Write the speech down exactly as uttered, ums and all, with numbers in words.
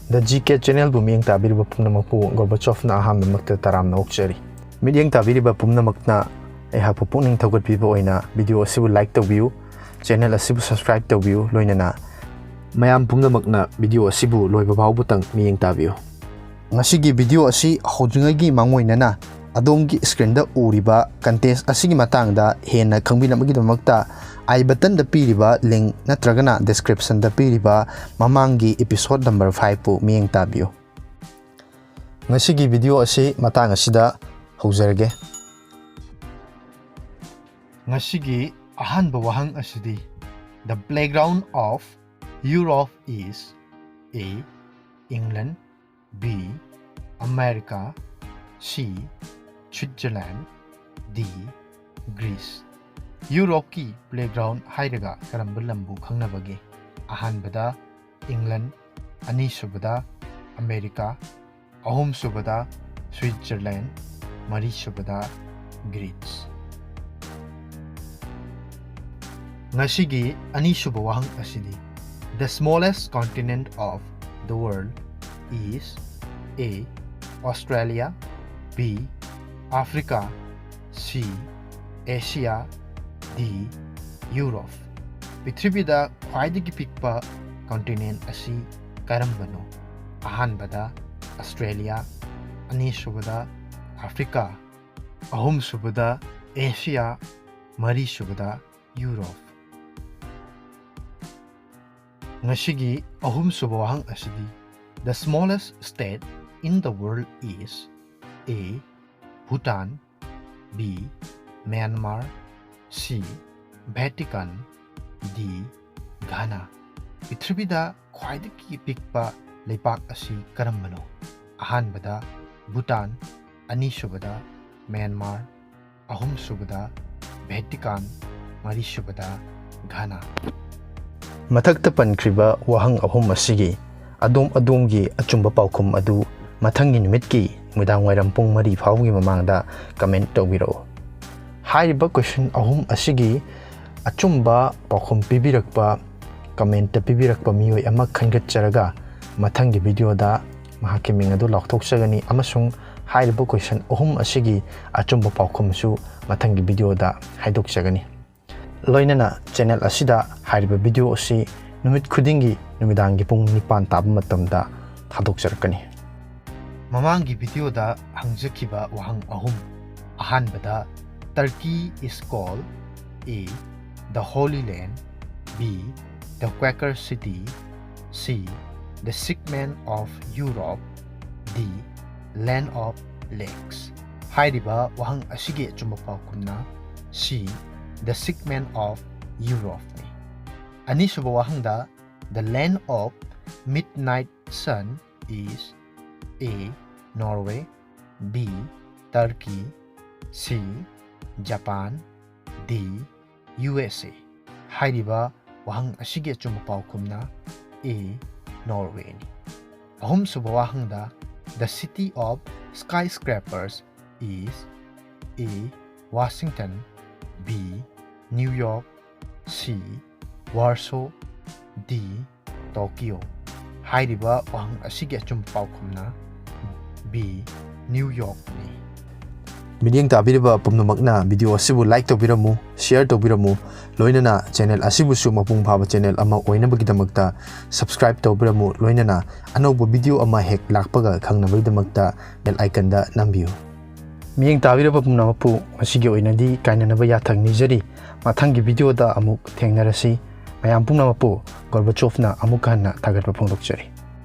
The G K Channelꯕꯨ ꯃꯤꯠꯌꯦꯡ ꯇꯥꯕꯤꯔꯤꯕ ꯄꯨꯝꯅꯃꯛꯄꯨ ꯒꯣꯔꯕꯥꯆꯣꯐꯅ ꯑꯍꯥꯟꯕꯃꯛꯇ ꯇꯔꯥꯝꯅ ꯑꯣꯛꯆꯔꯤ꯫ ꯃꯤꯠꯌꯦꯡ ꯇꯥꯕꯤꯔꯤꯕ ꯄꯨꯝꯅꯃꯛꯅ ꯑꯩꯍꯥꯛꯄꯨ ꯄꯨꯛꯅꯤꯡ ꯊꯧꯒꯠꯄꯤꯕ ꯑꯣꯏꯅ video ꯑꯁꯤꯕꯨ like ꯇꯧꯕꯤꯌꯨ, channel ꯑꯁꯤꯕꯨ subscribe ꯇꯧꯕꯤꯌꯨ, ꯂꯣꯏꯅꯅ ꯃꯌꯥꯝ ꯄꯨꯝꯅꯃꯛꯅ video ꯑꯁꯤꯕꯨ ꯂꯣꯏꯕ ꯐꯥꯎꯕꯇꯪ ꯃꯤꯠꯌꯦꯡ ꯇꯥꯕꯤꯌꯨ꯫ ꯉꯁꯤꯒꯤ video ꯑꯁꯤ ꯍꯧꯗ꯭ꯔꯤꯉꯩꯒꯤ ꯃꯥꯡꯑꯣꯏꯅꯅ ꯑꯗꯣꯝꯒꯤ screenꯗ ꯎꯔꯤꯕ contest ꯑꯁꯤꯒꯤ ꯃꯇꯥꯡꯗ ꯍꯦꯟꯅ ꯈꯪꯕꯤꯅꯕꯒꯤꯗꯃꯛꯇ I buttonꯗ ꯄꯤꯔꯤꯕ link ꯅꯠꯇ꯭ꯔꯒꯅ descriptionꯗ ꯄꯤꯔꯤꯕ ꯃꯃꯥꯡꯒꯤ episode number fiveꯄꯨ ꯃꯤꯠꯌꯦꯡ ꯇꯥꯕꯤꯌꯨ꯫ ꯉꯁꯤꯒꯤ video ꯑꯁꯤ ꯃꯇꯥꯡ ꯑꯁꯤꯗ ꯍꯧꯖꯔꯒꯦ꯫ ꯉꯁꯤꯒꯤ ꯑꯍꯥꯟꯕ ꯋꯥꯍꯪ ꯑꯁꯤꯗꯤ, The playground of Europe is A, England, B, America, C, Switzerland, D, Greece꯫ ꯌꯨꯔꯣꯞꯀꯤ playground ꯍꯥꯏꯔꯒ ꯀꯔꯝꯕ ꯂꯝꯕꯨ ꯈꯪꯅꯕꯒꯦ? ꯑꯍꯥꯟꯕꯗ England, ꯑꯅꯤꯁꯨꯕꯗ America, ꯑꯍꯨꯝꯁꯨꯕꯗ Switzerland, ꯃꯔꯤꯁꯨꯕꯗ Greece꯫ ꯉꯁꯤꯒꯤ ꯑꯅꯤꯁꯨꯕ ꯋꯥꯍꯪ ꯑꯁꯤꯗꯤ, The smallest continent of the world is A, Australia, B, Africa, C, Asia, D, Europe꯫ ꯄ꯭ꯔꯤꯊꯤꯕꯤꯗ ꯈ꯭ꯋꯥꯏꯗꯒꯤ ꯄꯤꯛꯄ continent ꯑꯁꯤ ꯀꯔꯝꯕꯅꯣ? ꯑꯍꯥꯟꯕꯗ Australia, ꯑꯅꯤꯁꯨꯕꯗ Africa, ꯑꯍꯨꯝꯁꯨꯕꯗ Asia, ꯃꯔꯤꯁꯨꯕꯗ Europe꯫ ꯉꯁꯤꯒꯤ ꯑꯍꯨꯝꯁꯨꯕ ꯋꯥꯍꯪ ꯑꯁꯤꯗꯤ, The smallest state in the world is A, Bhutan, B, Myanmar, C, Vatican, D, Ghana꯫ ꯄ꯭ꯔꯤꯊꯤꯕꯤꯗ ꯈ꯭ꯋꯥꯏꯗꯒꯤ ꯄꯤꯛꯄ ꯂꯩꯄꯥꯛ ꯑꯁꯤ ꯀꯔꯝꯕꯅꯣ? ꯑꯍꯥꯟꯕꯗ Bhutan, ꯑꯅꯤꯁꯨꯕꯗ Myanmar, ꯑꯍꯨꯝꯁꯨꯕꯗ Vatican, ꯃꯔꯤꯁꯨꯕꯗ Ghana꯫ ꯃꯊꯛꯇ ꯄꯟꯈ꯭ꯔꯤꯕ ꯋꯥꯍꯪ ꯑꯍꯨꯝ ꯑꯁꯤꯒꯤ ꯑꯗꯣꯝ ꯑꯗꯣꯝꯒꯤ ꯑꯆꯨꯝꯕ ꯄꯥꯎꯈꯨꯝ ꯑꯗꯨ ꯃꯊꯪꯒꯤ ꯅꯨꯃꯤꯠꯀꯤ ꯅꯨꯃꯤꯗꯥꯡ ꯋꯥꯏꯔꯝ ꯄꯨꯡ ꯃꯔꯤ ꯐꯥꯎꯕꯒꯤ ꯃꯃꯥꯡꯗ comment ꯇꯧꯕꯤꯔꯛꯎ꯫ ꯍꯥꯏꯔꯤꯕ question ꯑꯍꯨꯝ ꯑꯁꯤꯒꯤ ꯑꯆꯨꯝꯕ ꯄꯥꯎꯈꯨꯝ ꯄꯤꯕꯤꯔꯛꯄ, commentꯇ ꯄꯤꯕꯤꯔꯛꯄ ꯃꯤꯑꯣꯏ ꯑꯃ ꯈꯟꯒꯠꯆꯔꯒ ꯃꯊꯪꯒꯤ video ꯗ ꯃꯍꯥꯛꯀꯤ ꯃꯤꯡ ꯑꯗꯨ ꯂꯥꯎꯊꯣꯛꯆꯒꯅꯤ ꯑꯃꯁꯨꯡ ꯍꯥꯏꯔꯤꯕ question ꯑꯍꯨꯝ ꯑꯁꯤꯒꯤ ꯑꯆꯨꯝꯕ ꯄꯥꯎꯈꯨꯝꯁꯨ ꯃꯊꯪꯒꯤ video ꯗ ꯍꯥꯏꯗꯣꯛꯆꯒꯅꯤ꯫ ꯂꯣꯏꯅꯅ channel ꯑꯁꯤꯗ ꯍꯥꯏꯔꯤꯕ video ꯑꯁꯤ ꯅꯨꯃꯤꯠ ꯈꯨꯗꯤꯡꯒꯤ ꯅꯨꯃꯤꯗꯥꯡꯒꯤ ꯄꯨꯡ ꯅꯤꯄꯥꯟ ꯇꯥꯕ ꯃꯇꯝꯗ ꯊꯥꯗꯣꯛꯆꯔꯛꯀꯅꯤ꯫ ꯃꯃꯥꯡꯒꯤ video ꯗ ꯍꯪꯖꯈꯤꯕ ꯋꯥꯍꯪ ꯑꯍꯨꯝ꯫ ꯑꯍꯥꯟꯕꯗ, Turkey is called A, the Holy Land, B, the Quaker City, C, the Sigma of Europe, D, Land of Lakes꯫ ꯍꯥꯏꯔꯤꯕ ꯋꯥꯍꯪ ꯑꯁꯤꯒꯤ ꯑꯆꯨꯝꯕ ꯄꯥꯎꯈꯨꯝꯅ C, the Sigma of Europe ꯅꯤ꯫ ꯑꯅꯤꯁꯨꯕ ꯋꯥꯍꯪꯗ, the land of midnight sun is A, Norway, B, Turkey, C, Japan, D, U S A꯫ ꯍꯥꯏꯔꯤꯕ ꯋꯥꯍꯪ ꯑꯁꯤꯒꯤ ꯑꯆꯨꯝꯕ ꯄꯥꯎꯈꯨꯝꯅ A, Norway ꯅꯤ꯫ ꯑꯍꯨꯝꯁꯨꯕ ꯋꯥꯍꯪꯗ, the city of skyscrapers is A, Washington, B, New York, C, Warsaw, D, Tokyo꯫ ꯍꯥꯏꯔꯤꯕ ꯋꯥꯍꯪ ꯑꯁꯤꯒꯤ ꯑꯆꯨꯝꯕ ꯄꯥꯎꯈꯨꯝꯅ B, New York ꯅꯤ꯫ ꯃꯤꯠꯌꯦꯡ ꯇꯥꯕꯤꯔꯤꯕ ꯄꯨꯝꯅꯃꯛꯅ video ꯑꯁꯤꯕꯨ like ꯇꯧꯕꯤꯔꯝꯃꯨ, share ꯇꯧꯕꯤꯔꯝꯃꯨ, ꯂꯣꯏꯅꯅ channel ꯑꯁꯤꯕꯨꯁꯨ ꯃꯄꯨꯡ ꯐꯥꯕ channel ꯑꯃ ꯑꯣꯏꯅꯕꯒꯤꯗꯃꯛꯇ subscribe ꯇꯧꯕꯤꯔꯝꯃꯨ, ꯂꯣꯏꯅꯅ ꯑꯅꯧꯕ video ꯑꯃ ꯍꯦꯛ ꯂꯥꯛꯄꯒ ꯈꯪꯅꯕꯒꯤꯗꯃꯛꯇ bell icon ꯗ ꯅꯝꯕꯤꯌꯨ꯫ ꯃꯤꯠꯌꯦꯡ ꯇꯥꯕꯤꯔꯕ ꯄꯨꯝꯅꯃꯛꯄꯨ ꯉꯁꯤꯒꯤ ꯑꯣꯏꯅꯗꯤ ꯀꯥꯏꯅꯅꯕ ꯌꯥꯊꯪ ꯅꯤꯖꯔꯤ꯫ ꯃꯊꯪꯒꯤ video ꯗ ꯑꯃꯨꯛ ꯊꯦꯡꯅꯔꯁꯤ꯫ ꯃꯌꯥꯝ ꯄꯨꯝꯅꯃꯛꯄꯨ ꯒꯣꯔꯕꯥꯆꯣꯚꯅ ꯑꯃꯨꯛ ꯍꯟꯅ ꯊꯥꯒꯠꯄ ꯐꯣꯡꯗꯣꯛꯆꯔꯤ꯫